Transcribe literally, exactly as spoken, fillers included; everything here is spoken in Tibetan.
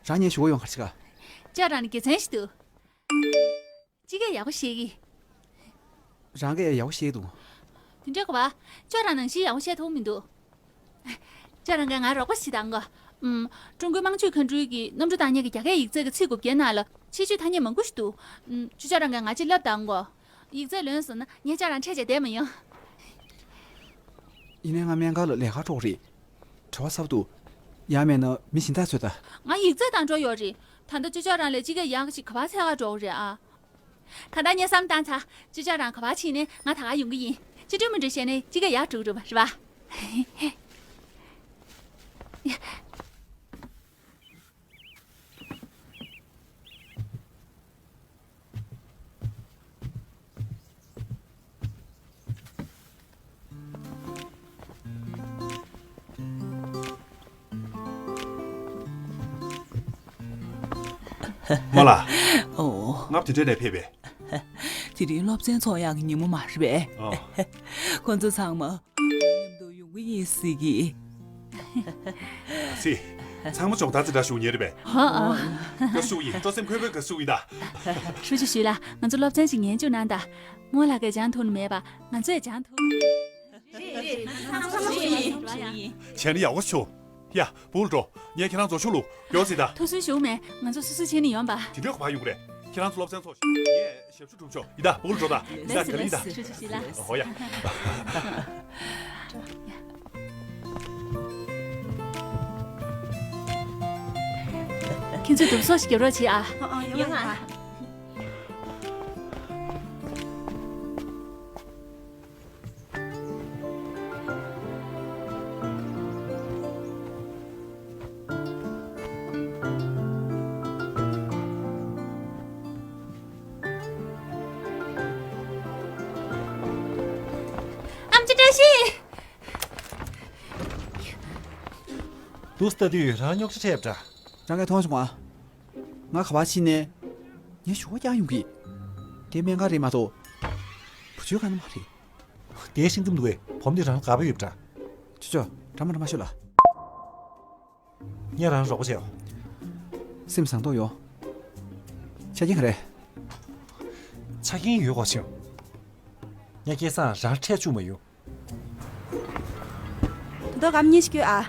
རང་ཉན་ཞུ་གི་ཡོང་གར་ཅི་ག་ཅོ་རང་ནི་དགེ་མཚན་ཞིག་འདུག་ཅི་གས་ཡག་པོ་ཤེས་གི། རང་གས་ཡག་པོ་ཤེས་འདུག་དེ་འདྲ་གོ་བ། ཅོ་རང་ནང་བཞིན་ཡག་པོ་བཤད་ཐུབ་མི་འདུག་ཅོ་རང་གས་ང་རོགས་པ་ཞིག་བཏང་གོ། ཨུམ། ཀྲུང་གོའི་དམངས་སྤྱོད་མཁའ་འགྲུལ་གྱི་གནམ་གྲུ་བཏང་མཁན་གྱི་རྒྱ་སྐད་ཡིག་ཚད་ཀྱི་ཚིག་དགུ་བརྒྱ་ནང་ལ་ཕྱི་སྤྱོད་ཐ་སྙད་མང་པོ་ཞིག་འདུག་ཨུམ། ཅོ་ཅོ་རང་གས་ང་ཅིག་བསླབ་བཏང་གོ། ཡིག་ཚད་ལོན་སོང་ན་ངས་ཅོ་རང་འཕྲད་བྱས་བསྡད་མི་ཡོང་། ཡིན་ནའི་ང་སྨན་ཁང་ལ་ལས་ཀ་འགྲོ་གི་རེད། བྲེལ་བ་ཚ་པོ་འདུག་ཡང་མེད་ན་མི་གཞན་དག་འཚོལ་དང་། ང་ཡིག་ཚད་བཏང་འགྲོ་ཡོད་རེད། ད་ལྟ་ཅོ་ཅོ་རང་ལས་ཅི་གས་ཡག་ཅིག་ག་པར་འཚོལ་ག་འགྲོ་གི་རེད་ཨ། ད་ལྟ་ངས་བསམ་བཏང་ཚར། ཅོ་ཅོ་རང་ག་པར་ཕྱིན་ནའི་ང་ད་ག་ཡོང་གི་ཡིན། ཅི་སྤྲོ་མི་སྤྲོ་བཤད་ནའི་ཅི་གས་ཡག་འགྲོ་གི་རེད་པ། རེད་པ། རྨོ་ལགས། ཨོ། ང་དེ་འདྲ་ནས་ཕེབས་པས། དེ་རིང་སློབ་ཚན་ཚོགས་ཡག་གི་ཉིན་མོ་མ་རེད་པས། ཨོ། ཁོ་ཚོ་ཚང་མ་མཉམ་དུ་ཡོང་གི་ཡིན་ཟེར་གི། སི། ཚང་མ་སྦྱོང་བརྡར་ཅིག་འདྲ་ཞུ་མཁན་རེད་པས། ཧོ། ཨོ། བཀའ་ཞུ་ཡིན། སྤྲོ་སེམས་འཁོལ་འཁོལ་བཀའ་ཞུ་ཡིན་ད། ཧྲུའུ་ཅི་ཞུས་ལགས། ང་ཚོ་སློབ་ཚན་ཞིག་ཉན་བཅུག་གནང་དང་། རྨོ་ལགས་ཀྱིས་སྦྱང་ཐུབ་ནི་མེད་པ་ང་ཚོས་ཀྱང་སྦྱང་ཐུབ། རེད་རེད། ཚང་མ་ཞུ་ཡིན། བྱས་ན་ཡག་པོ་བྱུང་། ཡ། སྦུག་ལ་འགྲོ། ངས་ཁྱེད་རང་ཚོ་ཕྱོགས་ལ་མགྱོགས་ཟེར་ད། ཐུགས་སུན་ཞུགས་མེད། ང་ཚོ་སོ་སོ་བྱས་ནས་ཡོང་པ། དེ་འདྲའི་ག་པར་ཡོང་གི་རེད། ཁྱེད་རང་ཚོ་སློབ་ཚན་ཚོགས་ཤིག་ངས་ཞབས་ཞུ་སྒྲུབ་ཆོག་ཡིན་ད། སྦུག་ལ་འགྲོ་ད། ཡིན་ད། ལེགས་སོ་ག་ལེ་ཡིན་ད། ལེགས་སོ། ཞུ་ཞུ་ཞུ་ལ། ཧོ་ཡ། ཁྱེད་ཚོས་སྒྲུབ་སོགས་ཤིག་རྒྱབ་རོགས་བྱེད་ཨ། ཡོང་ཨ། ཨམ་ཅི་བཀྲ་ཤིས། འདུག་སེ་ལྟ་དུས་རང་རྙོག་དྲ་འཕྲད་པ་འདྲ། རང་གིས་མཐོང་བྱུང་ཨ། ང་ག་པར་ཕྱིན་ནའི། ངས་ཞུ་བ་རྒྱག་ཡོང་གི། དེ་སྨན་ཁང་རེད་མ་གཏོགས། བུ་བཅོལ་ཁང་མ་རེད། དེ་ཤིང་འཛོམས་འདུག་གས། བུ་མོ་འདི་རང་དགའ་པོ་ཡོད་པ་འདྲ། ཅོ་ཅོ། ཌ་ར་མ་ཌ་ར་མ་ཤོད་ལ། ངས་རང་རོགས་པ་བྱེད། སེམས་བཟང་མདོག་ཡོད། ཆ་རྐྱེན་ག་རེ། ཆ་རྐྱེན་ཡོད་གོ་ཆེ། ངས་སྐལ་བཟང་རང་འཕྲད་བཅུག་མ་ཡོང་། ད་དུང་སྒམ་གཉིས་ཤིག་སྐྱོལ་ཨ།